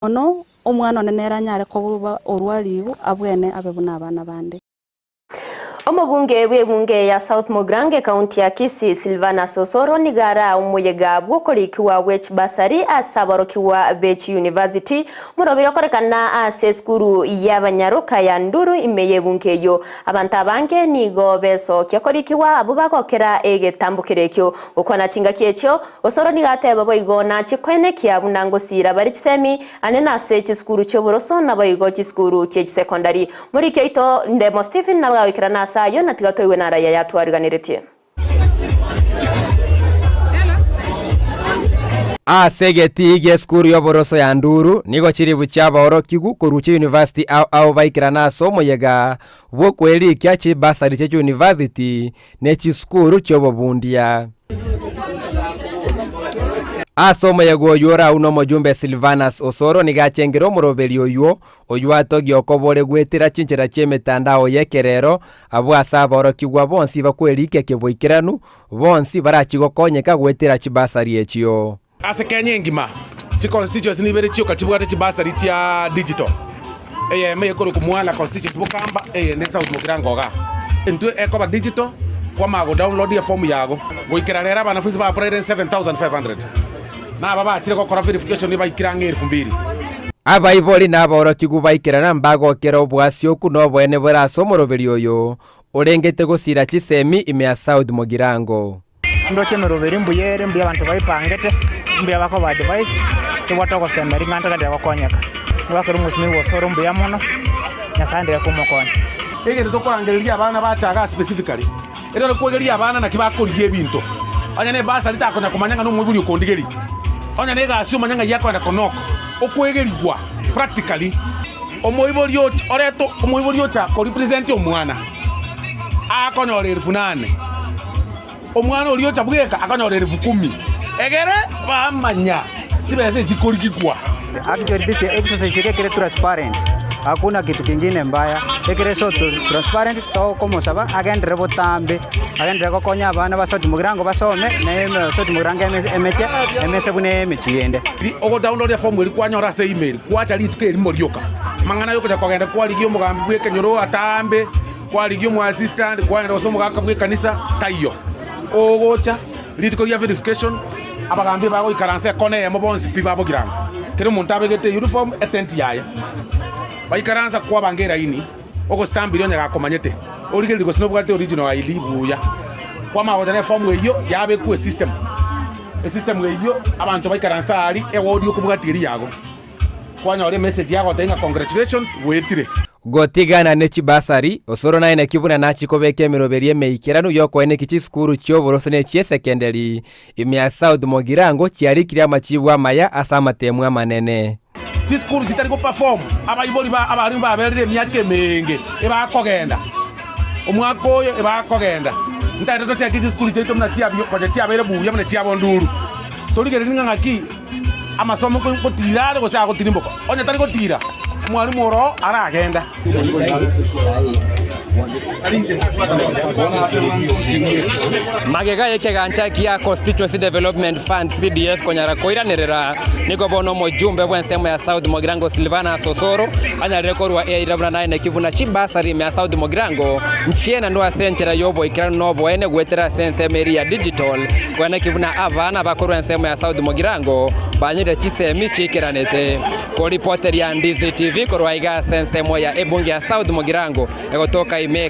Mono omwana one nere anyare koba orwa riibu abwene abe buna abana bande. Omobunge bw'ebunge ya South Mugirango ekaunti ya Kisii Silvanus Osoro nigo araa omoyega bw'okorikigwa bwe chibasari ase aborokigwa be chiyunivasiti morobire okorekana ase esukuru y'abanyaroka ya Nduru ime y'ebunge eyio. Abanto abange nigo besokia korikigwa abwo bagokera egetambokero ekio. Gokwana chingaki echio, Osoro nigo ateba boigo nachie koenekia buna ngosiira bare chisemi ane nase chisukuru chi'oboroso naboigo chisukuru chie chisekondari. Moriki oito Ndemo Stephen nabo agoikerana ase ayio na tiga toigwe narayia yatwariganeretie. Ase egetii gi'esukuru y'oboroso ya Nduru nigo chiribu chi'abaorokigwa korwa chiyunivasiti ao ao baikerana ase omoyega bw'okwerikia chibasari chie chiyunivasiti ne chisukuru chi'obobundia. Ase omoyega oyio orau nomojumbe Silvanus Osoro nigo achengire omoroberi oyio, oyio atogia okobore goetera chinchera chi'emetandao y'ekerero, abwo ase aborokigwa bonsi bakwerikia keboikeranu, bonsi barachie gokonyeka goetera chibasari echio. Ase Kenya engima, chiconstituency nibere chioka chibwate chibasari chia digital. Eyemo ekorokwa Mwala constituency Bokamba, eyende South Mugirango igaa. Intwe ekoba digital, kwamanya go download eform yago. Goikera rero abanafunzi ba applied 7500 na aba bachire gokora verification baikire ang'e elfu mbili. Abaibori na aborokigwa baikerana mbagokera obwasioku na oboene bore ase omoroberi oyo orengete gosira chisemi ime ya South Mugirango. Ndoche emeroberi mbuya ere, mbuya abanto baipangete, mbuya bakoba advised, tobwate ogosemeria ng'a ntogenderere gokonyeka. Nigo akere omosimi gose ore mbuya mono, Nyasae aenderere komokonya. Egento tokorangereria abana bache igaa specifically, ekero kwegeria abana naki bakorigia ebinto. Onye ne bursary takonya komanya ng'a nomoibori okondigeria. Onye ne egasi omanye ng'ai akoenda konok. Okwegerigwa practically, omoibori ocha orete omoibori ocha ko represent omwana, akonyora elfu nane. Omwana oria ocha bweka akanyora elfu kumi, egere bamanya chibesa echi chikorigigwa. Actually this exercise iga ekere transparent, hakuna kitu kingine mbaya, ekere so transparent tokomosaba agenderere botambe, agenderere gokonya abana ba South Mugirango basome, na South Mugirango emeche emese buna emechie ende. Ogodownload efomu eria kwanyora ase email, kwacha rituko erimo rioka. Amang'ana yokonya kogenda kwarigia omogambi bw'ekenyoro atambe. Kwarigia omoassistant, kwagenda gose omogaka bw'ekanisa, taiyo. Ogocha rituko ria verification, abagambi bagoikaransa ekona eyemo bonsi pi babogirango. Kera omonto abegete euniform, etent yaye. Baikaransa kwabanga eraini, ogostamp iria onye gakomanyete. Origererie gose nobwate original ID buya. Kwamanya gocha na eform eyio, yabekwa esystem. Esystem eyio, abanto baikaransete aria, eward okobwatia eria yago. Kwanyora emessage yagotebia ng'a congratulations, goetire. Gotigana ne chibasari, Osoro naye naki buna nachie kobeka emeroberi emeikeranu y'okoeneki chisukuru chi'oboroso ne chi'esekenderi ime ya South Mugirango chiarikire amachibu amaya ase amatemu amanene. Chisukuru chitari goperform, abaibori ba abarimu baberire emiaka emenge ebakogenda, omwaka oyo ebakogenda. Ntagete tocheke chisukuru chiaito buna chiabio konya chiabeire buya buna chiabonduru. Torigererie ng'a ng'aki amasomo ngotiira are gose agotirimboka. Onye tari gotiira, omwalimu oro aragenda. Magega y'ekegancha kia Constituency Development Fund, CDF, konyara koiranerera, nigo bono omojumbe bw'ensemo ya South Mogirango Silvanus Osoro anyarire korwa eira buna naye neki buna chibasari ime ya South Mogirango nchienanwe ase enchera y'oboikeranu na oboene goetera ase ensemo eria ya digital koeneki buna abana bakorwa ensemo ya South Mogirango banyorire chisemi chiikeranete. Koripoteria Ndizi TV korwa aiga ase ensemo ya ebunge ya South Mogirango egotoka ime ekaunti.